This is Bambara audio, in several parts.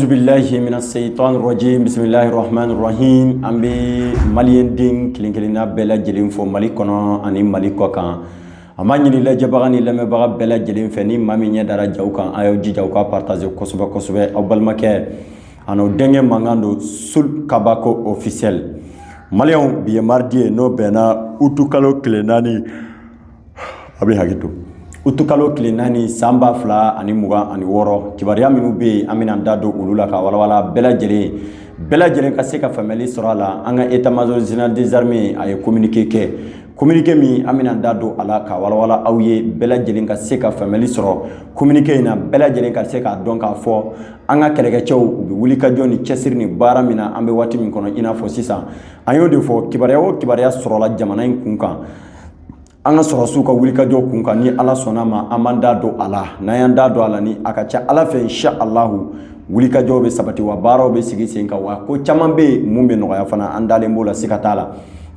Billahi mina seyitani rajim bisimilahi rahmani rahim. An bɛ maliyɛn den kelen kelenna bɛɛ lajɛlen fo Mali kɔnɔ ani Mali kɔ kan. An b'a ɲini lajɛbaga ni lamɛnbaga bɛɛ lajɛlen fɛ, ni maa min ɲɛ dara jaw kan, a y'aw jija u ka partager kosɛbɛ kosɛbɛ. Aw balimakɛ an'aw denkɛ mankan don, Sul Kabako officiel. Maliyɛnw, bi ye mardi ye, n'o bɛnna utukalo tile 4, a bɛ hakɛ to, utukalo tile 4, san 2026. Kibaruya minnu bɛ yen, an bɛna da don olu la ka walawala bɛɛ lajɛlen, bɛɛ lajɛlen ka se ka faamuyali sɔrɔ a la. An ka état major général des armées, a ye communiqué kɛ, communiqué min an bɛna da don a la ka walawala aw ye, bɛɛ lajɛlen ka se ka faamuyali sɔrɔ communiqué in na, bɛɛ lajɛlen ka se k'a dɔn k'a fɔ an ka kɛlɛkɛcɛw, u bɛ wuli ka jɔ ni cɛsiri ni baara min na an bɛ waati min kɔnɔ i n'a fɔ sisan. An y'o de fɔ, kibaruya o kibaruya sɔrɔla jamana in kun kan, an ka sɔrɔsiw ka wulikajɔ kun kan, ni Ala sɔnna ma, an b'an da don a la. N'an y'an da don a la, ni a ka ca Ala fɛ, insha Allahu, wulikajɔw bɛ sabati wa baaraw bɛ sigi sen kan, wa ko caman bɛ yen mun bɛ nɔgɔya fana, an dalen b'o la, siga t'a la.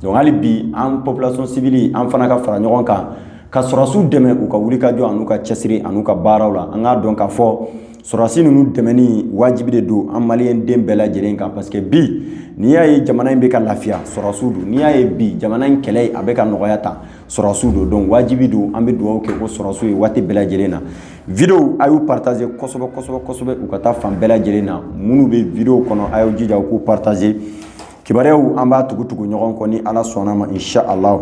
Donc hali bi, an population civile, an fana ka fara ɲɔgɔn kan ka sɔrɔsiw dɛmɛ u ka wulikajɔ an'u ka cɛsiri an'u ka baaraw la. An k'a dɔn k'a fɔ sɔrɔsi ninnu dɛmɛni wajibi de don an maliyɛn den bɛɛ lajɛlen kan, parce que bi, n'i y'a ye jamana in bɛ ka lafiya, sɔrɔsiw don. N'i y'a ye bi jamana in kɛlɛ a bɛ ka nɔgɔya tan, sɔrɔsiw don. Donc wajibi don, an bɛ dugawu kɛ ko sɔrɔsiw ye waati bɛɛ lajɛlen na. Vidéo, a y'u partager kosɛbɛ kosɛbɛ kosɛbɛ, u ka taa fan bɛɛ lajɛlen na. Minnu bɛ vidéo kɔnɔ, a y'aw jija u k'u partager. Kibaruyaw, an b'a tugu tugu ɲɔgɔn kɔ, ni Ala sɔnna ma, insha Allah.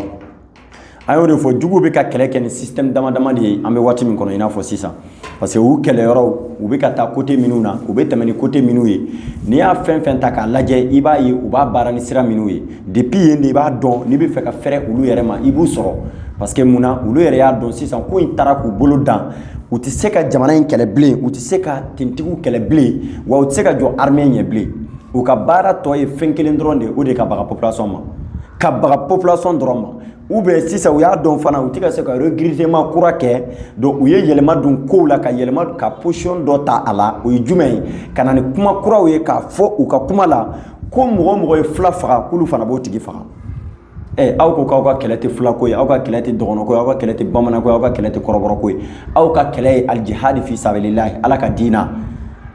An y'o de fɔ, juguw bɛ ka kɛlɛ kɛ ni système dama dama de ye an bɛ waati min kɔnɔ i n'a fɔ sisan, parce que u kɛlɛyɔrɔw, u bɛ ka taa côté minnu na, u bɛ tɛmɛ ni côté minnu ye, n'i y'a fɛn fɛn ta k'a lajɛ, i b'a ye u b'a baara ni sira minnu ye. Depuis yen de, i b'a dɔn n'i bɛ fɛ ka fɛrɛ olu yɛrɛ ma, i b'u sɔrɔ, parce que munna? Olu yɛrɛ y'a dɔn sisan ko in taara k'u bolo dan, u tɛ se ka jamana in kɛlɛ bilen, u tɛ se ka tenitigiw kɛlɛ bilen, wa u tɛ se ka jɔ armée ɲɛ bilen. U ka baara tɔ ye fɛn kelen dɔrɔn de ye, o de ye ka baga population ma, ka baga population dɔrɔn ma. Ou bien sisan u y'a dɔn fana u tɛ ka se ka recrutement kura kɛ, donc u ye yɛlɛma don kow la, ka yɛlɛma ka position dɔ ta a la. O ye jumɛn ye? Ka na ni kuma kuraw ye k'a fɔ u ka kuma la ko mɔgɔ o mɔgɔ ye fila faga, k'olu fana b'o tigi faga. Ɛ, aw ko k'aw ka kɛlɛ tɛ filako ye, aw ka kɛlɛ tɛ dɔgɔnɔko ye, aw ka kɛlɛ tɛ bamananko ye, aw ka kɛlɛ tɛ kɔrɔbɔrɔko ye, aw ka kɛlɛ ye alijihadi fi sabilillahi, Ala ka diina.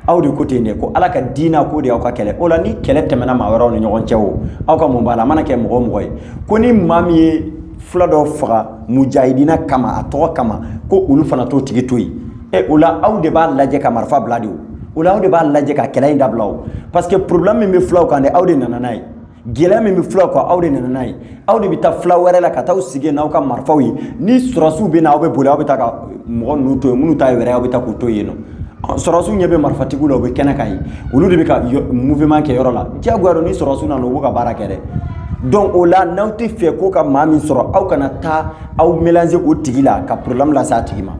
Aw de ko ten dɛ, ko Ala ka diina ko de y'aw ka kɛlɛ. O la, ni kɛlɛ tɛmɛna maa wɛrɛw ni ɲɔgɔn cɛ, o aw ka mun b'a la? A mana kɛ mɔgɔ o mɔgɔ ye, ko ni maa min ye fila dɔ faga mujahidina kama, a tɔgɔ kama, ko olu fana t'o tigi to yen. Ɛ, o la aw de b'a lajɛ ka marifa bila de. O o la aw de b'a lajɛ ka kɛlɛ in dabila o, parce que problème min bɛ filaw kan dɛ, aw de nana n'a ye. Gɛlɛya min bɛ filaw kan, aw de nana n'a ye. Aw de bɛ taa fila wɛrɛ la ka taa sigi yen n'aw ka marifaw ye. Ni sɔrɔsiw bɛ na, aw bɛ boli, aw bɛ taa ka mɔgɔ ninnu to yen. Minnu ta ye wɛrɛ ye, aw bɛ taa k'u to yen nɔ. Sɔrɔsiw ɲɛ bɛ marifatigiw la, u bɛ kɛnɛ kan yen, olu de bɛ ka mouvement kɛ yɔrɔ la. Diyagoya don, ni sɔrɔsiw nana, u b'u ka baara kɛ dɛ. Donc o la, n'aw tɛ fɛ ko ka maa min sɔrɔ, aw kana taa aw mélanger o tigi la ka problème lase a tigi ma.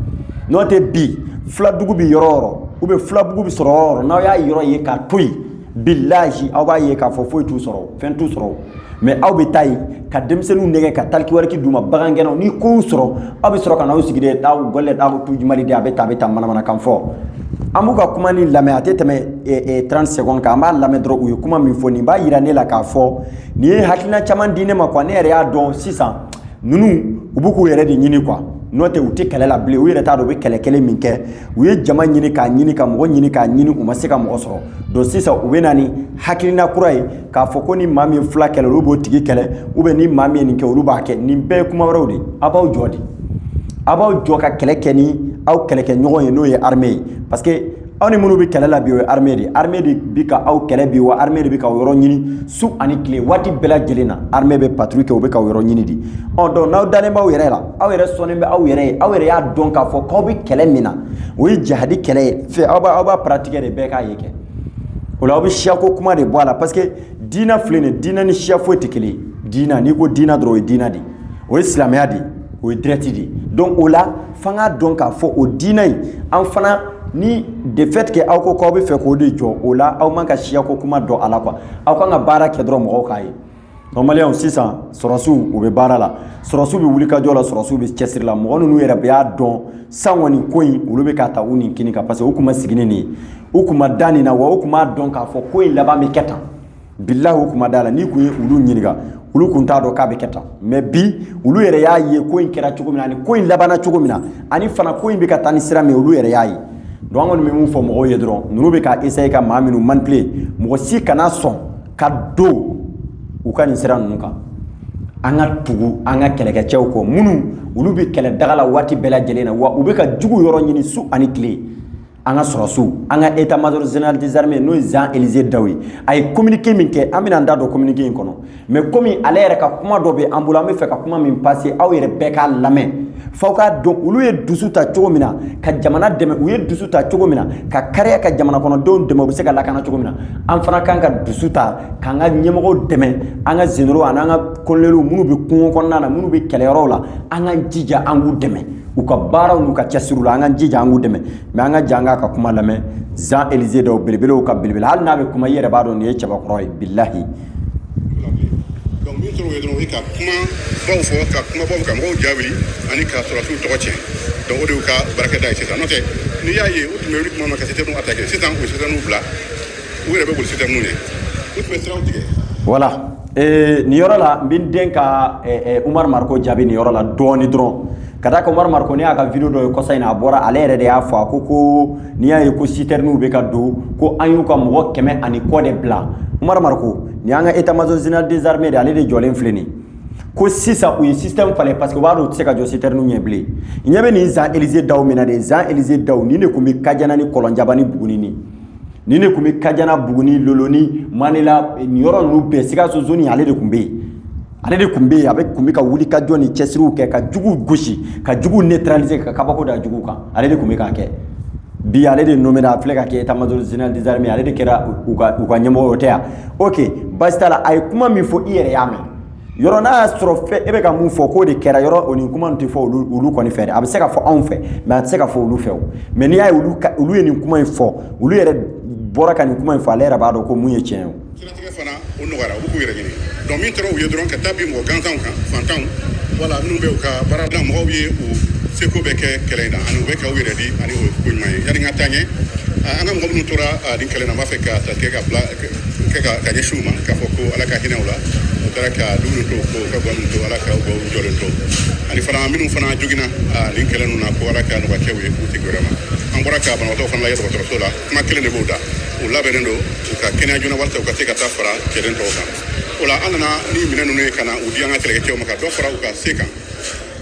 N'o tɛ, bi filadugu bɛ yɔrɔ o yɔrɔ, ou bien filabugu bɛ sɔrɔ yɔrɔ o yɔrɔ, n'aw y'a yɔrɔ ye k'a to yen, bilahi, aw b'a ye k'a fɔ foyi t'u sɔrɔ, fɛn t'u sɔrɔ. Mais aw bɛ taa yen ka denmisɛnninw nɛgɛ ka talikiwariki d'u ma, bagangɛnnaw. Ni kow sɔrɔ, aw bɛ sɔrɔ ka n'aw sigi de, aw gɔlɛ, aw tujumali de, a bɛ tan, a bɛ tan, manamanakan fɔ. An b'u ka kuma ni lamɛn, a tɛ tɛmɛ 30 secondes kan. An b'a lamɛn dɔrɔn, u ye kuma min fɔ, nin b'a yira ne la k'a fɔ nin ye hakilina caman di ne ma quoi. Ne yɛrɛ y'a dɔn sisan ninnu, u b'u k'u yɛrɛ de ɲini quoi. N'o tɛ, u tɛ kɛlɛ la bilen. U yɛrɛ t'a dɔn u bɛ kɛlɛ kelen min kɛ. U ye jama ɲini k'a ɲini, ka mɔgɔ ɲini k'a ɲini, u ma se ka mɔgɔ sɔrɔ. Donc sisan u bɛ na ni hakilina kura ye k'a fɔ ko ni maa min ye fila kɛlɛ, olu b'o tigi kɛlɛ, ou bien ni maa min ye nin kɛ, olu b'a kɛ. Nin bɛɛ ye kuma wɛrɛw de ye. A b'aw jɔ de, a b'aw jɔ ka kɛlɛ kɛ ni aw kɛlɛkɛɲɔgɔn ye, n'o ye armée ye, parce que aw ni minnu bɛ kɛlɛ la bi, o ye armée de ye. Armée de bi ka aw kɛlɛ bi, wa armée de bɛ k'aw yɔrɔ ɲini su ani tile, waati bɛɛ lajɛlen na. Armée bɛ patrouille kɛ, u bɛ k'aw yɔrɔ ɲini de. Ɔ, donc n'aw dalen b'aw yɛrɛ la, aw yɛrɛ sɔnnen bɛ aw yɛrɛ ye, aw yɛrɛ y'a dɔn k'a fɔ k'aw bɛ kɛlɛ min na, o ye jihadi kɛlɛ ye fɛ, aw b'a pratiquer de, bɛɛ k'a ye kɛ. O la, aw bɛ siyako kuma de bɔ a la, parce que diinɛ filɛ nin ye, diinɛ ni siya foyi tɛ kelen ye. Diinɛ, n'i ko diinɛ dɔrɔn, o ye diinɛ de ye, o ye silamɛya de ye, o ye direct de ye. Donc o la, f'an k'a dɔn k'a fɔ o diinɛ in, an fana ni de fait que aw ko k'aw bɛ fɛ k'o de jɔ, o la aw man ka siyako kuma dɔn a la quoi. Aw kan ka baara kɛ dɔrɔn, mɔgɔw k'a ye. Donc maliyɛnw, sisan sɔrɔsiw, u bɛ baara la, sɔrɔsiw bɛ wulikajɔ la, sɔrɔsiw bɛ cɛsiri la. Mɔgɔ ninnu yɛrɛ y'a dɔn san kɔni ko in, olu bɛ ka ta u nin kini kan, parce que u kun ma sigi ni nin ye, u kun ma da nin na, wa u kun b'a dɔn k'a fɔ ko in laban bɛ kɛ tan. Bilahi, u kun ma da la. N'i kun ye olu ɲininka, olu kun t'a dɔn k'a bɛ kɛ tan. Mais bi, olu yɛrɛ y'a ye ko in kɛra cogo min na, ani ko in labanna cogo min na, ani fana ko in bɛ ka taa ni sira min ye, olu yɛrɛ y'a ye. Donc an kɔni bɛ mun fɔ mɔgɔw ye dɔrɔn, ninnu bɛ ka essayer ka maa minnu manipuler, mɔgɔ si kana sɔn ka don u ka nin sira ninnu kan. An ka tugu an ka kɛlɛkɛcɛw kɔ, minnu olu bɛ kɛlɛ daga la waati bɛɛ lajɛlen na, wa u bɛ ka jugu yɔrɔ ɲini su ani tile. An ka sɔrɔsiw, an ka état major général des armées, n'o ye Jean Élisée Dao ye, a ye communiqué min kɛ, an bɛna an da don communiqué in kɔnɔ. Mais komi ale yɛrɛ ka kuma dɔ bɛ an bolo, an bɛ fɛ ka kuma min passer, aw yɛrɛ bɛɛ k'a lamɛn, f'aw k'a dɔn olu ye dusu ta cogo min na ka jamana dɛmɛ, u ye dusu ta cogo min na ka kariya ka jamana kɔnɔdenw dɛmɛ, u bɛ se ka lakana cogo min na. An fana kan ka dusu ta k'an ka ɲɛmɔgɔw dɛmɛ, an ka généraux ani an ka colonels minnu bɛ kungo kɔnɔna na, minnu bɛ kɛlɛyɔrɔw la, an k'an jija an k'u dɛmɛ u ka baaraw n'u ka cɛsiriw la. An k'an jija an k'u dɛmɛ. Mais an ka jɛ an k'a ka kuma lamɛn. Jean Élisée Dao, belebelew ka belebele, hali n'a bɛ kuma, i yɛrɛ b'a dɔn nin ye cɛbakɔrɔ ye, bilahi. Donc min sɔrɔ o ye dɔrɔn, o ye ka kuma baw fɔ, ka kuma baw ka mɔgɔw ja wuli ani ka sɔrɔsiw tɔgɔ tiɲɛ. Donc o de y'u ka baarakɛda ye sisan. N'o tɛ, n'i y'a ye u tun bɛ wuli tuma min ka citernew attaquer, sisan u ye citernew bila, u yɛrɛ bɛ boli citernew ɲɛ. U tun bɛ siraw tigɛ. Voilà, nin yɔrɔ la, n bɛ n den ka Umar Mariko jaabi nin yɔrɔ la dɔɔni dɔrɔn, ka d'a kan Umar Mariko, ne y'a ka vidéo dɔ ye kɔsa in na, a bɔra, ale yɛrɛ de y'a fɔ, a ko ko n'i y'a ye ko citernew bɛ ka don, ko an y'u ka mɔgɔ 100 ani kɔ de bila. Umar Mariko, nin y'an ka état major général des armées de, ale de jɔlen filɛ nin. Ko sisan u ye système falen parce que u b'a dɔn u tɛ se ka jɔ citerne ɲɛ bilen. Ɲɛ bɛ nin Jean Élisée Dao min na de, Jean Élisée Dao nin de tun bɛ Kadiana ni Kɔlɔnjaba ni Buguni, nin de tun bɛ Kadiana, Buguni, Loloni, Manela, nin yɔrɔ ninnu bɛɛ, Sikaso zone, ale de tun bɛ yen, ale de tun bɛ yen. A bɛ tun bɛ ka wuli ka jɔ ni cɛsiriw kɛ ka juguw gosi, ka juguw neutraliser, ka kabako da juguw kan. Ale de tun bɛ k'a kɛ. Bi ale de nommé a filɛ ka kɛ état major général des armées, ale de kɛra u ka ɲɛmɔgɔ ye, o tɛ yan? Ok, baasi t'a la. A ye kuma min fɔ, i yɛrɛ y'a mɛn yɔrɔ. N'a y'a sɔrɔ fɛn e bɛ ka mun fɔ k'o de kɛra yɔrɔ, o ni kuma tɛ fɔ olu kɔni fɛ dɛ. A bɛ se ka fɔ anw fɛ, mais a tɛ se ka fɔ olu fɛ o. Mais n'i y'a ye olu ye nin kuma in fɔ, olu yɛrɛ bɔra ka nin kuma in fɔ, ale yɛrɛ b'a dɔn ko mun ye tiɲɛ ye o. Siratigɛ fana, o nɔgɔyara, u b'u k'u yɛrɛ ɲini. Donc min taara u ye dɔrɔn, ka taa bin mɔgɔ gansanw kan, fantanw, wala minnu bɛ u ka baara la. Mɔgɔw ye u seko bɛ kɛ kɛlɛ in na ani u bɛ ka u yɛrɛ di, ani o ye ko ɲuman ye. Yanni n ka taa ɲɛ, an ka mɔgɔ minnu tora nin kɛlɛ in na, n b'a fɛ ka tatigɛ ka bila kɛ ka ɲɛsin u ma, k'a fɔ ko Ala ka hinɛ u la. U taara ka du minnu to, ko ka guwa minnu to, Ala ka u jɔlen to. Ani fana minnu fana joginna nin kɛlɛ ninnu na, ko Ala ka nɔgɔya kɛ u ye k'u tigi wɛrɛ ma. An bɔra ka banabaatɔ fana lajɛ dɔgɔtɔrɔso la, kuma kelen de b'u da, u labɛnnen don u ka kɛnɛya joona walasa u ka se ka taa fara cɛden tɔw kan. O la, an nana ni minɛn ninnu ye ka na u di an ka kɛlɛkɛcɛw ma, ka dɔ fara u ka se kan.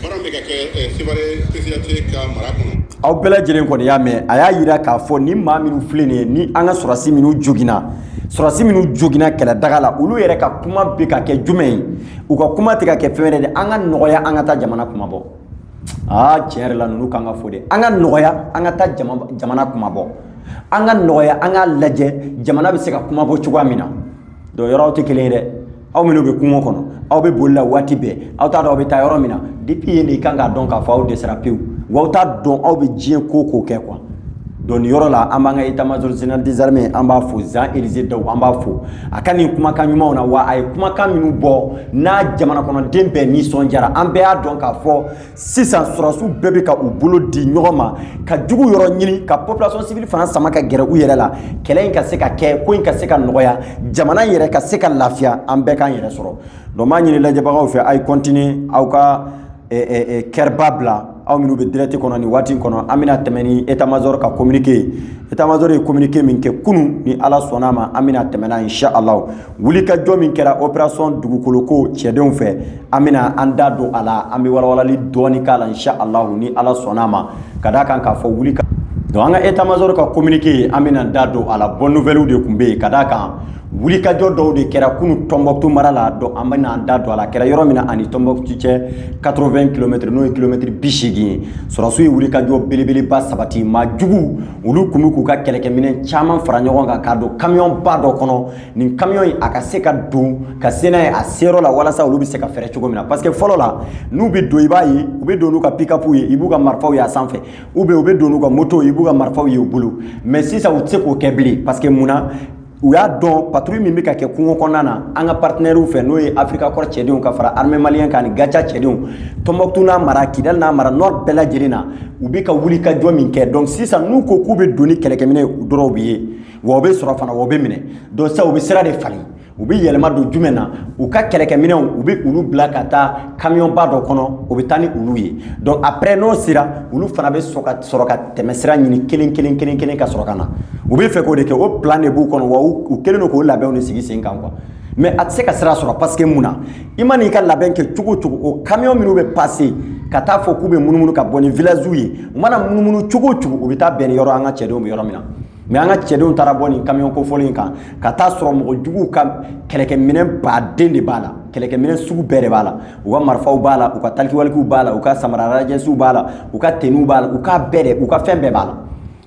Baara bɛ ka kɛ Sevare spécialité ka mara kɔnɔ. Aw bɛɛ lajɛlen kɔni y'a mɛn, a y'a yira k'a fɔ ni maa minnu filɛ nin ye, ni an ka sɔrɔsi minnu joginna, sɔrɔsi minnu joginna kɛlɛdaga la, olu yɛrɛ ka kuma bɛ ka kɛ jumɛn ye? U ka kuma tɛ ka kɛ fɛn wɛrɛ de, an ka nɔgɔya, an ka taa jamana kuma bɔ. Aa, tiɲɛ yɛrɛ la, ninnu kan ka fɔ de, an ka nɔgɔya, an ka taa jamana kuma bɔ, an ka nɔgɔya, an k'a lajɛ jamana bɛ se ka kuma bɔ cogoya min na. Donc yɔrɔ aw tɛ kelen ye dɛ. Aw minnu bɛ kungo kɔnɔ, aw bɛ boli la waati bɛɛ, aw t'a dɔn aw bɛ taa yɔrɔ min na. Depuis yen de, i kan k'a dɔn k'a fɔ aw dɛsɛra pewu, wa aw t'a dɔn aw bɛ diɲɛ ko ko kɛ quoi. Donc nin yɔrɔ la, an b'an ka état major général des armées, an b'a fo, Jean Élisée Dao, an b'a fo a ka nin kumakan ɲumanw na. Wa a ye kumakan minnu bɔ n'a jamana kɔnɔden bɛɛ nisɔndiyara, an bɛɛ y'a dɔn k'a fɔ sisan sɔrɔsiw bɛɛ bɛ ka u bolo di ɲɔgɔn ma ka jugu yɔrɔ ɲini, ka population civile fana sama ka gɛrɛ u yɛrɛ la, kɛlɛ in ka se ka kɛ, ko in ka se ka nɔgɔya, jamana yɛrɛ ka se ka lafiya, an bɛɛ k'an yɛrɛ sɔrɔ. Donc n b'a ɲini lajɛbagaw fɛ, a ye continuer aw ka kɛrɛba bila, aw minnu bɛ direct kɔnɔ nin waati in kɔnɔ. An bɛna tɛmɛ ni état major ka communiqué ye. État major ye communiqué min kɛ kunun, ni Ala sɔnna a ma, an bɛna tɛmɛ n'a insha Allah. Wulikajɔ min kɛra opération dugukoloko cɛdenw fɛ, an bɛna an da don a la, an bɛ walawalali dɔɔni k'a la insha Allah, ni Ala sɔnna a ma, ka d'a kan k'a fɔ wuli. Donc an ka état major ka communiqué, an bɛna da don a la. Bonne nouvelle de tun bɛ yen, ka d'a kan wulikajɔ dɔw de kɛra kunu Tɔnbɔkutu mara la. Donc an bɛna an da don a la, kɛra yɔrɔ min na ani Tɔnbɔkutu cɛ 80 km, n'o ye kilomɛtiri 80 ye. Sɔrɔsiw ye wulikajɔ belebeleba sabati. Maa jugu olu tun bɛ k'u ka kɛlɛkɛminɛn caman fara ɲɔgɔn kan k'a don camion ba dɔ kɔnɔ. Nin camion in, a ka se ka don ka se n'a ye a seyɔrɔ la, walasa olu bɛ se ka fɛrɛ cogo min na, parce que fɔlɔ la, n'u bɛ don, i b'a ye u bɛ don n'u ka pick-up ye, i b'u ka marifaw ye a sanfɛ, ou bien u bɛ don n'u ka moto ye, i b'u ka marifaw ye u bolo. Mais sisan u tɛ se k'o kɛ bilen, parce que mun na? U y'a dɔn patrouille min bɛ ka kɛ kungo kɔnɔna na an ka partenaires fɛ, n'o ye Africa Corps cɛdenw ka fara armée malienne kan ani GATIA cɛdenw, Tɔnbɔkutu n'a mara, Kidali n'a mara, nord bɛɛ lajɛlen na, u bɛ ka wuli ka jɔ min kɛ. Donc sisan n'u ko k'u bɛ don ni kɛlɛkɛminɛ dɔrɔn, u bɛ ye wa, u bɛ sɔrɔ fana wa, u bɛ minɛ. Donc sisan u bɛ sira de falen. U bɛ yɛlɛma don jumɛn na? U ka kɛlɛkɛminɛnw, u bɛ olu bila ka taa kamiyɔnba dɔ kɔnɔ, o bɛ taa ni olu ye. Donc après n'o sera, olu fana bɛ sɔrɔ ka tɛmɛsira ɲini kelen kelen kelen kelen ka sɔrɔ ka na. U bɛ fɛ k'o de kɛ, o plan de b'u kɔnɔ, wa u kɛlen don k'o labɛnw de sigi sen kan quoi. Mais a tɛ se ka sira sɔrɔ, parce que mun na? I man'i ka labɛn kɛ cogo o cogo, o camion minnu bɛ passer ka taa fɔ k'u bɛ munumunu ka bɔ ni village ye, u mana munumunu cogo o cogo, u bɛ taa bɛn ni yɔrɔ an ka cɛdenw bɛ yɔrɔ min na. Mais an ka cɛdenw taara bɔ nin camion kofɔlen in kan ka taa sɔrɔ mɔgɔ juguw ka kɛlɛkɛminɛn baden de b'a la, kɛlɛkɛminɛn sugu bɛɛ de b'a la. U ka marifaw b'a la, u ka talikiwalikiw b'a la, u ka samara rajɛsiw b'a la, u ka tenuw b'a la, u ka bɛɛ de, u ka fɛn bɛɛ b'a la,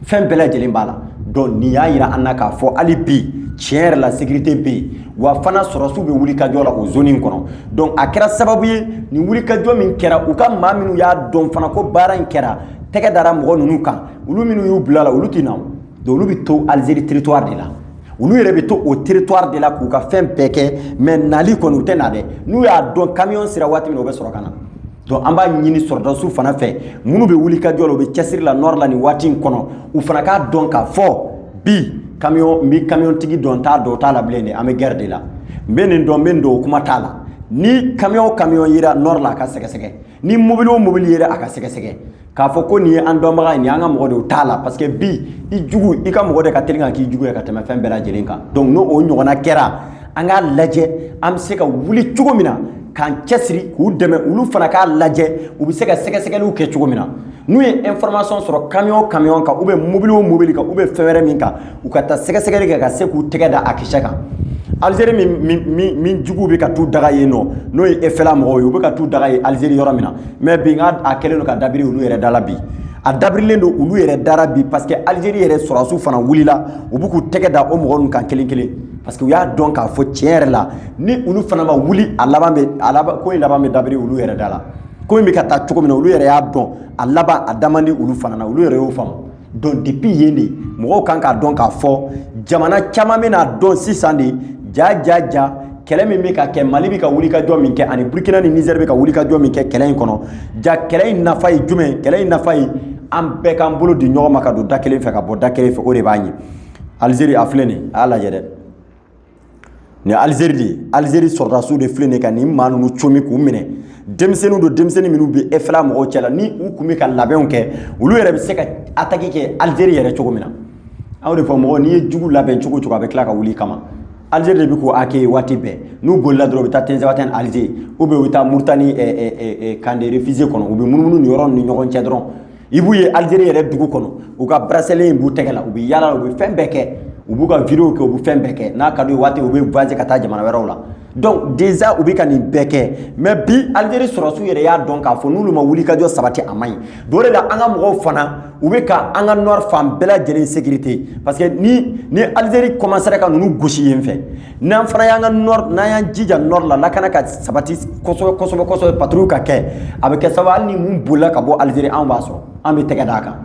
fɛn bɛɛ lajɛlen b'a la. Donc nin y'a yira an na k'a fɔ hali bi, tiɲɛ yɛrɛ la, sécurité bɛ yen, wa fana sɔrɔsiw bɛ wuli ka jɔ la o zone in kɔnɔ. Donc a kɛra sababu ye, nin wuli ka jɔ min kɛra, u ka maa minnu y'a dɔn fana ko baara in kɛra, tɛgɛ dara mɔgɔ ninnu kan, olu minnu y'u bila la, olu tɛ na. Donc olu bɛ to Algérie territoire de la, olu yɛrɛ bɛ to o territoire de la k'u ka fɛn bɛɛ kɛ. Mais nali kɔni, u tɛ na dɛ. N'u y'a dɔn camion sera waati min na, u bɛ sɔrɔ ka na. Donc an b'a ɲini sɔrɔdasiw fana fɛ, minnu bɛ wuli ka jɔ la, u bɛ cɛsiri la nord la nin waati in kɔnɔ, u fana k'a dɔn k'a fɔ bi, camion n bɛ camion tigi dɔn, t'a dɔn, o t'a la bilen dɛ. An bɛ guerre de la. N bɛ nin dɔn, n bɛ nin dɔn, o kuma t'a la. Ni camion o camion yera nord la, a ka sɛgɛsɛgɛ. Ni mobili o mobili yera, a ka sɛgɛsɛgɛ k'a fɔ ko nin ye an dɔnbaga ye, nin y'an ka mɔgɔ de ye, o t'a la. Parce que bi, i jugu, i ka mɔgɔ de ka teli ka k'i jugu ye ka tɛmɛ fɛn bɛɛ lajɛlen kan. Donc n'o o ɲɔgɔnna kɛra, an k'a lajɛ an bɛ se ka wuli cogo min na k'an cɛsiri k'u dɛmɛ, olu fana k'a lajɛ u bɛ se ka sɛgɛsɛgɛliw kɛ cogo min na. N'u ye information sɔrɔ camion o camion kan, ou bien mobili o mobili kan, ou bien fɛn wɛrɛ min kan, u ka taa sɛgɛsɛgɛli kɛ ka se k'u tɛgɛ da a kisɛ kan. Algérie min juguw bɛ ka t'u daga yen nɔ, n'o ye FLA mɔgɔw ye, u bɛ ka t'u daga yen Algérie yɔrɔ min na. Mais bi, n ka a kɛlen don ka dabiri olu yɛrɛ da la bi, a dabirilen don olu yɛrɛ dara bi, parce que Algérie yɛrɛ sɔrɔdasiw fana wulila, u b'u k'u tɛgɛ da o mɔgɔ ninnu kan kelen kelen, parce que u y'a dɔn k'a fɔ tiɲɛ yɛrɛ la, ni olu fana ma wuli, a laban bɛ a laban ko in laban bɛ dabiri olu yɛrɛ da la. Ko in bɛ ka taa cogo min na, olu yɛrɛ y'a dɔn a laban a da man di olu fana na, olu yɛrɛ y'o faamu. Donc depuis yen de, mɔgɔw kan k'a dɔn k'a fɔ jamana caman bɛna dɔn sisan de, ja ja ja, kɛlɛ min bɛ ka kɛ, Mali bɛ ka wuli ka jɔ min kɛ, ani Burukina ni Nizɛri bɛ ka wuli ka jɔ min kɛ kɛlɛ in kɔnɔ, ja, kɛlɛ in nafa ye jumɛn? Kɛlɛ in nafa ye an bɛɛ k'an bolo di ɲɔgɔn ma ka don da kelen fɛ ka bɔ da kelen fɛ, o de b'a ɲɛ. Algérie a filɛ nin, a y'a lajɛ dɛ, nin Algérie de ye. Algérie sɔrɔdasiw de filɛ nin ka nin maa ninnu comi k'u minɛ. Denmisɛnninw don, denmisɛnnin minnu bɛ FLA mɔgɔw cɛ la. Ni u tun bɛ ka labɛnw kɛ, olu yɛrɛ bɛ se ka attaque kɛ Algérie yɛrɛ cogo min na. Aw de fɔ mɔgɔ, n'i ye jugu labɛn cogo o cogo, a bɛ tila ka wuli i kama. Algérie de bɛ k'o hakɛ waati bɛɛ. N'u bolila dɔrɔn, u bɛ taa Tinzawatène Alger, ou bien u bɛ taa Mauritanie camp de réfugié kɔnɔ. U bɛ munumunu nin yɔrɔ ni ɲɔgɔn cɛ dɔrɔn. I b'u ye Algérie yɛrɛ dugu kɔnɔ, u ka bracelet in b'u tɛgɛ la, u bɛ yaala, u bɛ fɛn bɛɛ kɛ, u b'u ka vidéo kɛ, u bɛ fɛn bɛɛ kɛ. N'a ka d'u ye waati, u bɛ voyager ka taa jamana wɛrɛw la. Donc déjà u bɛ ka nin bɛɛ kɛ. Mais bi, Algérie sɔrɔsiw yɛrɛ y'a dɔn k'a fɔ n'olu ma wuli ka jɔ sabati, a man ɲi. Donc o de la, an ka mɔgɔw fana, u bɛ ka an ka nord fan bɛɛ lajɛlen sécurité, parce que ni Algérie commencera ka ninnu gosi yen fɛ, n'an fana y'an ka nord, n'an y'an jija nord la, lakana ka sabati kosɛbɛ kosɛbɛ kosɛbɛ, patrouille ka kɛ, a bɛ kɛ sababu, hali ni mun bolila ka bɔ Algérie, anw b'a sɔrɔ, an bɛ tɛgɛ d'a kan,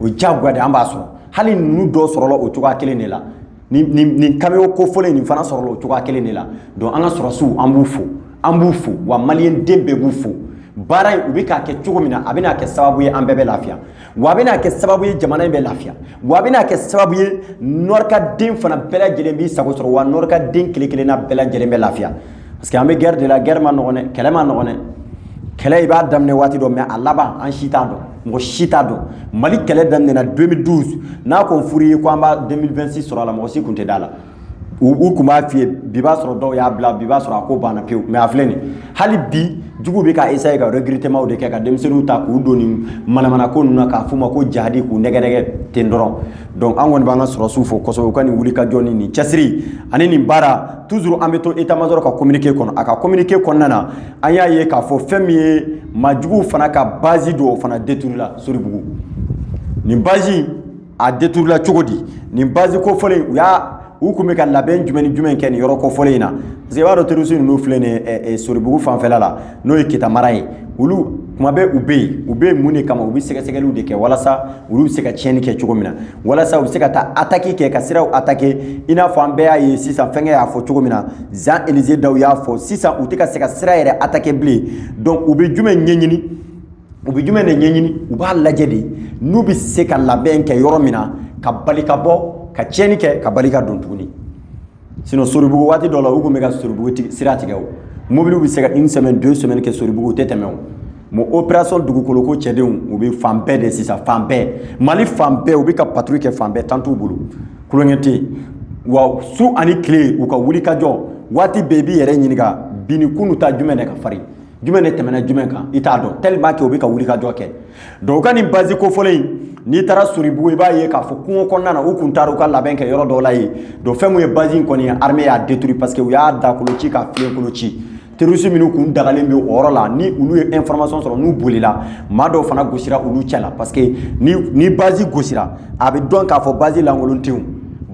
o ye diyagoya de, an b'a sɔrɔ. Hali ninnu dɔw sɔrɔla o cogoya kelen de la. Nin camion kofɔlen nin fana sɔrɔla o cogoya kelen de la. Donc an ka sɔrɔsiw, an b'u fo, an b'u fo, wa maliyɛn den bɛɛ b'u fo. Baara in, u bɛ k'a kɛ cogo min na, a bɛna kɛ sababu ye an bɛɛ bɛ lafiya, wa a bɛna kɛ sababu ye jamana in bɛ lafiya, wa a bɛna kɛ sababu ye nord ka den fana bɛɛ lajɛlen b'i sago sɔrɔ, wa nord ka den kelen kelenna bɛɛ lajɛlen bɛ lafiya. Parce que an bɛ guerre de la, guerre ma nɔgɔn dɛ, kɛlɛ ma nɔgɔn dɛ. Kɛlɛ, i b'a daminɛ waati dɔ, mais a laban, an si t'a dɔn, mɔgɔ si t'a dɔn. Mali kɛlɛ daminɛna 2012, n'a ko furu ye ko an b'a 2026 sɔrɔ a la, mɔgɔ si kun tɛ da la. U kun b'a f'i ye bi b'a sɔrɔ dɔw y'a bila, bi b'a sɔrɔ a ko banna pewu. Mais a filɛ nin, hali bi juguw bɛ ka essayer ka recrutement de kɛ, ka denmisɛnninw ta k'u don nin manamana ko ninnu na, k'a f'u ma ko jihadi, k'u nɛgɛ nɛgɛ ten dɔrɔn. Donc an kɔni b'an ka sɔrɔsiw fo kosɛbɛ, u ka nin wuli ka jɔ ni nin cɛsiri ani nin baara. Toujours an bɛ to état major ka communiqué kɔnɔ. A ka communiqué kɔnɔna na, an y'a ye k'a fɔ fɛn min ye maajuguw fana ka base dɔ, o fana détruit la Soribugu. Nin base a détruit la cogo di? Nin base kofɔlen, u y'a u kun bɛ ka labɛn jumɛn ni jumɛn kɛ nin yɔrɔ kofɔlen in na? Parce que i b'a dɔn, terroriste ninnu filɛ nin ye Soribugu fanfɛla la, n'o ye Kita mara ye, olu kuma bɛɛ u bɛ yen. U bɛ yen mun de kama? U bɛ sɛgɛsɛgɛliw de kɛ walasa olu bɛ se ka tiɲɛni kɛ cogo min na, walasa u bɛ se ka taa attaque kɛ, ka siraw attaquer, i n'a fɔ an bɛɛ y'a ye sisan, fɛnkɛ y'a fɔ cogo min na, Jean Élisée Daw y'a fɔ sisan, u tɛ ka se ka sira yɛrɛ attaquer bilen. Donc u bɛ jumɛn ɲɛɲini? U bɛ jumɛn de ɲɛɲini? U b'a lajɛ de n'u bɛ se ka labɛn kɛ yɔrɔ min na, ka bali ka bɔ ka tiɲɛni kɛ, ka bali ka don tuguni. Sinon Soribugu, waati dɔ la, u tun bɛ ka Soribugu sira tigɛ. O mobiliw bɛ se ka une semaine, 2 semaines kɛ Soribugu, u tɛ tɛmɛ. O mais opération dugukoloko cɛdenw, u bɛ fan bɛɛ de sisan, fan bɛɛ, Mali fan bɛɛ, u bɛ ka patrouille kɛ fan bɛɛ. Tan t'u bolo, kulonkɛ tɛ yen. Wa su ani tile, u ka wuli ka jɔ. Waati bɛɛ i b'i yɛrɛ ɲininka, bi ni kunu ta, jumɛn de ka farin, jumɛn de tɛmɛna jumɛn kan, i t'a dɔn, tellement que u bɛ ka wuli ka jɔ kɛ. Donc u ka nin base kofɔlen in, n'i taara Soribugu, i b'a ye k'a fɔ kungo kɔnɔna na, u kun taara u ka labɛn kɛ yɔrɔ dɔw la yen. Donc fɛn mun ye base in kɔni ye, armée y'a détruit, parce que u y'a dakolo ci, ka filenkolo ci. Terroriste minnu kun dagalen bɛ o yɔrɔ la, ni olu ye information sɔrɔ, n'u bolila, maa dɔw fana gosira olu cɛ la, parce que ni base gosira, a bɛ dɔn k'a fɔ base lankolon tɛ yen.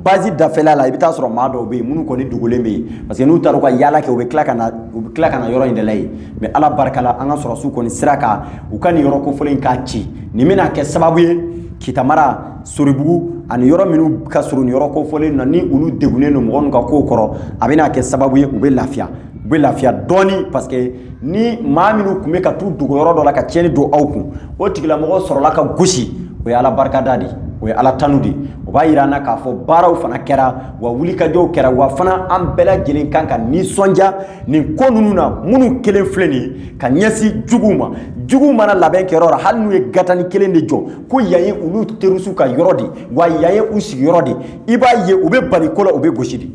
Base dafɛla la, i bɛ taa sɔrɔ maa dɔw bɛ yen minnu kɔni dogolen bɛ yen, parce que n'u taara u ka yaala kɛ, u bɛ tila ka na, u bɛ tila ka na yɔrɔ in de la yen. Mais Ala barika la, an ka sɔrɔsiw kɔni sera ka u ka nin yɔrɔ kofɔlen in k'a ci. Nin bɛna kɛ sababu ye, Kita mara, Soribugu ani yɔrɔ minnu ka surun nin yɔrɔ kofɔlen na, ni olu degunnen don mɔgɔ ninnu ka kow kɔrɔ, a bɛna kɛ sababu ye, u bɛ lafiya, u bɛ lafiya dɔɔni, parce que ni maa minnu tun bɛ ka t'u dogo yɔrɔ dɔ la ka tiɲɛni don aw kun, o tigilamɔgɔ sɔrɔla ka gosi, o ye Ala barikada de ye, o ye Ala tanu de ye. O b'a yira an na k'a fɔ baaraw fana kɛra, wa wulikajɔw kɛra, wa fana an bɛɛ lajɛlen kan ka nisɔndiya nin ko ninnu na. Minnu kelen filɛ nin ye ka ɲɛsin juguw ma, juguw mana labɛn kɛ yɔrɔ la, hali n'u ye gatani kelen de jɔ ko yan ye olu terroristew ka yɔrɔ de, wa yan ye u sigiyɔrɔ de, i b'a ye u bɛ bali ko la, u bɛ gosi de,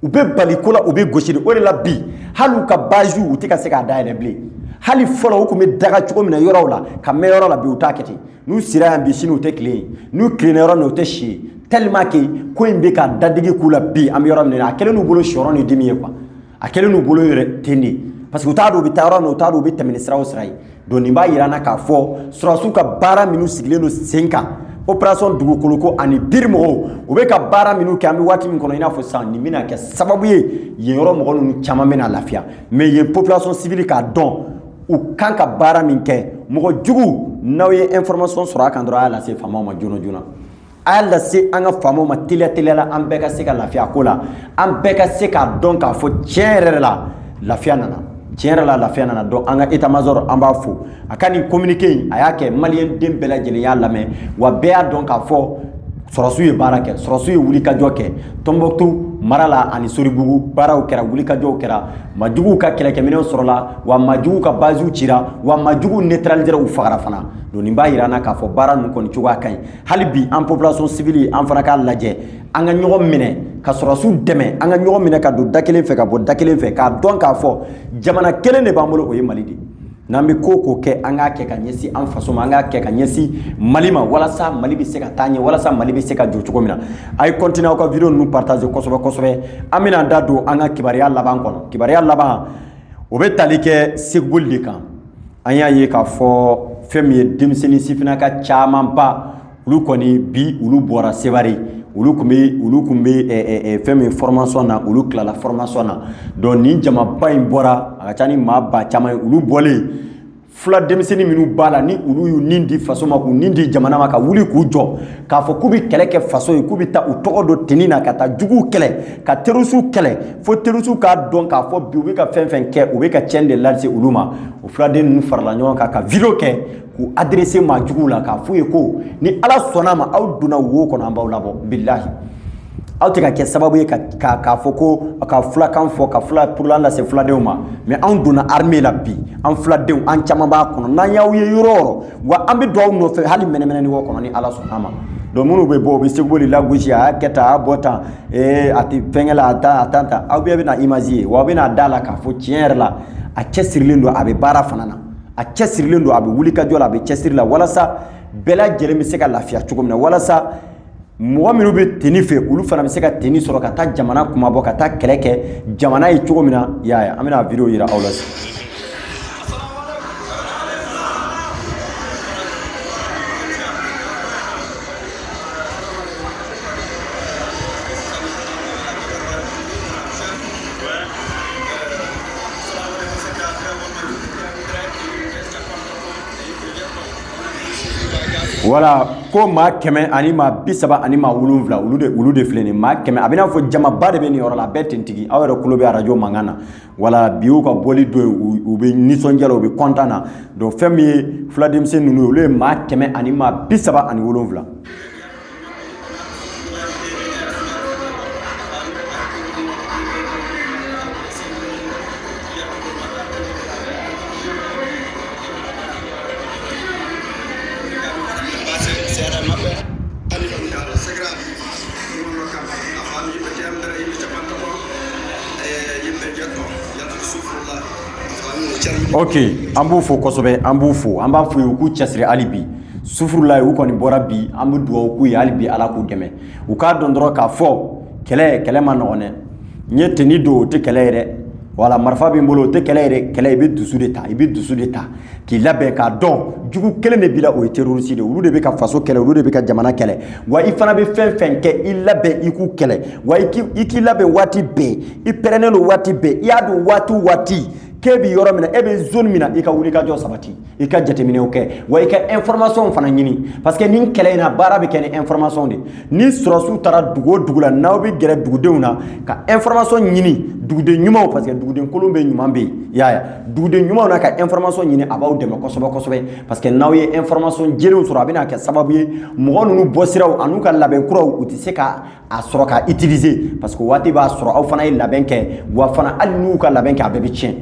u bɛ bali ko la, u bɛ gosi de. O de la bi, hali u ka base, u tɛ ka se k'a dayɛlɛ bilen. Hali fɔlɔ, u tun bɛ daga cogo min na yɔrɔw la ka mɛn yɔrɔ la, bi u t'a kɛ ten. N'u sera yan bi, sini u tɛ tile yen, n'u tilenna yɔrɔ min na, u tɛ si yen, tellement que ko in bɛ ka dadigi k'u la. Bi an bɛ yɔrɔ min na, a kɛlen n'u bolo siyɔrɔ ni dimi ye quoi, a kɛlen n'u bolo yɛrɛ ten de, parce que u t'a dɔn u bɛ taa yɔrɔ min na, u t'a dɔn u bɛ tɛmɛ ni sira o sira ye. Donc nin b'a yira an na k'a fɔ sɔrɔdasiw ka baara minnu sigilen don sen kan, opération dugukoloko ani biri mɔgɔw, u bɛ ka baara minnu kɛ, an bɛ waati min kɔnɔ i n'a fɔ sisan, nin bɛna kɛ sababu ye, yen yɔrɔ mɔgɔ ninnu caman bɛna lafiya. Mais yen population civile k'a dɔn u kan ka baara min kɛ. Mɔgɔ jugu, n'aw ye information sɔrɔ a kan dɔrɔn, a y'a lase faamaw ma joona joona, a y'a lase an ka faamaw ma teliya teliya la, an bɛɛ ka se ka lafiya a ko la, an bɛɛ ka se k'a dɔn k'a fɔ tiɲɛ yɛrɛ la, lafiya nana, tiɲɛ yɛrɛ la, lafiya nana. Donc an ka état major, an b'a fo a ka nin communiqué in, a y'a kɛ, maliyɛn den bɛɛ lajɛlen y'a lamɛn, wa bɛɛ y'a dɔn k'a fɔ sɔrɔsiw ye baara kɛ, sɔrɔsiw ye wulikajɔ kɛ Tɔnbɔkutu mara la ani Soribugu. Baaraw kɛra, wulikajɔw kɛra, majuguw ka kɛlɛkɛminɛnw sɔrɔla, wa majuguw ka basew cira, wa majuguw neutralisera, u fagara fana. Donc nin b'a yira an na k'a fɔ baara ninnu kɔni cogoya ka ɲi. Hali bi, an population civile, an fana k'a lajɛ, an ka ɲɔgɔn minɛ ka sɔrɔsiw dɛmɛ, an ka ɲɔgɔn minɛ ka don da kelen fɛ, ka bɔ da kelen fɛ, k'a dɔn k'a fɔ jamana kelen de b'an bolo, o ye Mali de ye. N'an bɛ ko ko kɛ, an k'a kɛ ka ɲɛsin an faso ma, an k'a kɛ ka ɲɛsin Mali ma, walasa Mali bɛ se ka taa ɲɛ, walasa Mali bɛ se ka jɔ cogo min na. A ye continuer aw ka vidéo ninnu partager kosɛbɛ kosɛbɛ. An bɛna da don an ka kibaruya laban kɔnɔ. Kibaruya laban, o bɛ tali kɛ Seguboli de kan. An y'a ye k'a fɔ fɛn min ye denmisɛnnin sifinnaka camanba, olu kɔni bi, olu bɔra Sevare, olu tun bɛ fɛn min formation na, olu tilala formation na. Donc nin jamaba in bɔra, a ka ca ni maa ba caman ye. Olu bɔlen, fula denmisɛnnin minnu b'a la, ni olu y'u nin di faso ma, k'u nin di jamana ma, ka wuli k'u jɔ k'a fɔ k'u bɛ kɛlɛ kɛ faso ye, k'u bɛ taa u tɔgɔ don tenue na ka taa juguw kɛlɛ, ka terroristew kɛlɛ, fo terroristew k'a dɔn k'a fɔ bi u bɛ ka fɛn fɛn kɛ, u bɛ ka tiɲɛni de lase olu ma. O fuladen ninnu farala ɲɔgɔn kan ka vidéo kɛ k'u adresser maa juguw la, k'a f'u ye ko ni Ala sɔnna ma, aw donna wo kɔnɔ, an b'aw labɔ. Bilahi, aw tɛ ka kɛ sababu ye k'a fɔ ko ka fulakan fɔ, ka fula problème lase fuladenw ma. Mais anw donna armée la bi, an fuladenw, an caman b'a kɔnɔ. N'an y'aw ye yɔrɔ o yɔrɔ, wa an bɛ don aw nɔfɛ hali mɛnɛmɛnɛni wɔ kɔnɔ, ni Ala sɔnna ma. Donc minnu bɛ bɔ, u bɛ Seguboli lagosi, a y'a kɛ tan, a y'a bɔ tan, ee, a tɛ fɛnkɛ la, a tan a tan tan, aw bɛɛ bɛna image ye, wa aw bɛna da la k'a fɔ tiɲɛ yɛrɛ la, a cɛsirilen don, a bɛ baara fana na, a cɛsirilen don, a bɛ wuli ka jɔ la, a bɛ cɛsiri la, walasa bɛɛ lajɛlen bɛ se ka lafiya cogo min na, walasa mɔgɔ minnu bɛ tenue fɛ, olu fana bɛ se ka tenue sɔrɔ ka taa jamana kumabɔ, ka taa kɛlɛ kɛ jamana ye cogo min na. I y'a ye, an bɛna vidéo yira aw la sisan. Wala ko maa 137, olu de filɛ nin maa 100, a bɛ n'a fɔ jamaba de bɛ nin yɔrɔ la, a bɛɛ tentigi. Aw yɛrɛ tulo bɛ arajo mankan na. Wala bi y'u ka bɔli don ye, u bɛ nisɔndiya la, u bɛ content na. Donc fɛn min ye fula denmisɛnnin ninnu ye, olu ye maa 137. Ok, an b'u fo kosɛbɛ, an b'u fo, an b'a f'u ye u k'u cɛsiri hali bi. Sufurula u kɔni bɔra bi, an bɛ dugawu k'u ye hali bi, Ala k'u dɛmɛ. U k'a dɔn dɔrɔn k'a fɔ kɛlɛ, kɛlɛ ma nɔgɔn dɛ. N ye tenue don, o tɛ kɛlɛ ye dɛ. Wala marifa bɛ n bolo, o tɛ kɛlɛ ye dɛ. Kɛlɛ, i bɛ dusu de ta, i bɛ dusu de ta k'i labɛn, k'a dɔn jugu kelen de b'i la, o ye terroriste de ye. Olu de bɛ ka faso kɛlɛ, olu de bɛ ka jamana kɛlɛ. Wa i fana bɛ fɛn fɛn kɛ, i labɛn i k'u kɛlɛ. Wa i k'i labɛn waati bɛɛ, i pɛrɛnnen don waati bɛɛ, i y'a dɔn waati o waati k'e bɛ yɔrɔ min na, e bɛ zone min na, i ka wuli ka jɔ sabati, i ka jateminɛw kɛ, wa i ka information fana ɲini, parce que nin kɛlɛ in na, baara bɛ kɛ ni information de. Ni sɔrɔsiw taara dugu o dugu la, n'aw bɛ gɛrɛ dugudenw na ka information ɲini, duguden ɲumanw, parce que duguden kolon bɛ, ɲuman bɛ yen, i y'a ye, duguden ɲumanw na ka information ɲini, a b'aw dɛmɛ kosɛbɛ kosɛbɛ, parce que n'aw ye information jɛlenw sɔrɔ, a bɛna kɛ sababu ye mɔgɔ ninnu bɔsiraw an'u ka labɛn kuraw, u tɛ se ka a sɔrɔ ka utiliser, parce que waati b'a sɔrɔ aw fana ye labɛn kɛ. Wa fana, hali n'u ka labɛn kɛ, a bɛɛ bɛ tiɲɛ.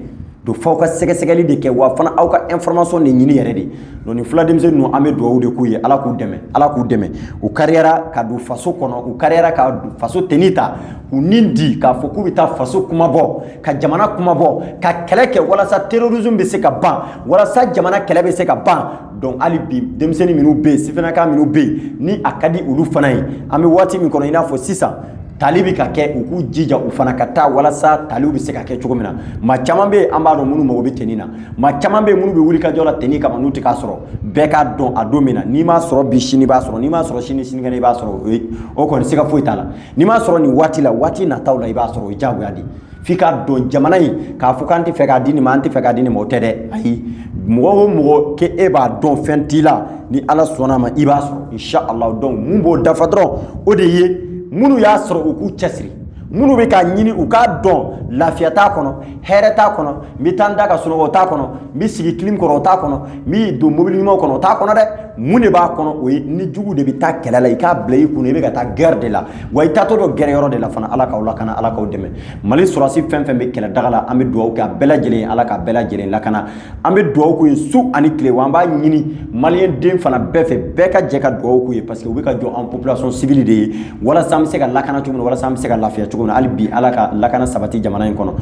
Donc f'aw ka sɛgɛsɛgɛli de kɛ, wa fana aw ka information de ɲini yɛrɛ de. Donc nin fula denmisɛnnin ninnu, an bɛ dugawu de k'u ye, Ala k'u dɛmɛ, Ala k'u dɛmɛ. U kariyara ka don faso kɔnɔ, u kariyara ka faso tenue ta k'u nin di, k'a fɔ k'u bɛ taa faso kuma bɔ, ka jamana kuma bɔ, ka kɛlɛ kɛ walasa terrorisme bɛ se ka ban, walasa jamana kɛlɛ bɛ se ka ban. Donc hali bi, denmisɛnnin minnu bɛ yen, sifinnaka minnu bɛ yen, ni a ka di olu fana ye, an bɛ waati min kɔnɔ, i n'a fɔ sisan tali bɛ ka kɛ, u k'u jija u fana ka taa walasa taliw bɛ se ka kɛ cogo min na. Maa caman bɛ yen, an b'a dɔn, minnu mago bɛ tenue na. Maa caman bɛ yen minnu bɛ wuli ka jɔ la tenue kama, n'u tɛ k'a sɔrɔ. Bɛɛ k'a dɔn, a don min na, n'i m'a sɔrɔ bi, sini b'a sɔrɔ. N'i m'a sɔrɔ sini, sinikɛnɛ i b'a sɔrɔ. O ye o kɔni, siga foyi t'a la. N'i m'a sɔrɔ nin waati la, waati nataw la i b'a sɔrɔ. O ye diyagoya de ye. F'i k'a dɔn, jamana in, k'a fɔ k'an tɛ fɛ k'a di nin ma, an tɛ fɛ k'a di nin ma, o tɛ dɛ. Ayi, mɔgɔ o mɔgɔ k'e b'a dɔn fɛn t'i la, ni Ala sɔnna a ma, i b'a sɔrɔ, inshallah. Donc mun b'o dafa dɔrɔn, o de ye minnu y'a sɔrɔ, u k'u cɛsiri. Minnu bɛ k'a ɲini, u k'a dɔn lafiya t'a kɔnɔ, hɛrɛ t'a kɔnɔ. N bɛ taa n da ka sunɔgɔ, o t'a kɔnɔ. N bɛ sigi clim kɔrɔ, o t'a kɔnɔ. N bɛ don mobili ɲumanw kɔnɔ, o t'a kɔnɔ dɛ. Mun de b'a kɔnɔ? O ye ni jugu de bɛ taa kɛlɛ la. I k'a bila i kun, i bɛ ka taa guerre de la, wa i taatɔ dɔ guerre yɔrɔ de la fana. Ala k'aw lakana, Ala k'aw dɛmɛ. Mali sɔrɔsi fɛn fɛn bɛ kɛlɛ daga la, an bɛ dugawu kɛ a bɛɛ lajɛlen ye, Ala k'a bɛɛ lajɛlen lakana. An bɛ dugawu k'u ye su ani tile. Wa an b'a ɲini maliyɛn den fana bɛɛ fɛ, bɛɛ ka jɛ ka dugawu k'u ye, parce que u bɛ ka jɔ an population civile de ye, walasa an bɛ se ka lakana cogo min na, walasa an bɛ se ka lafiya cogo min na. Hali bi, Ala ka lakana sabati jamana in kɔnɔ.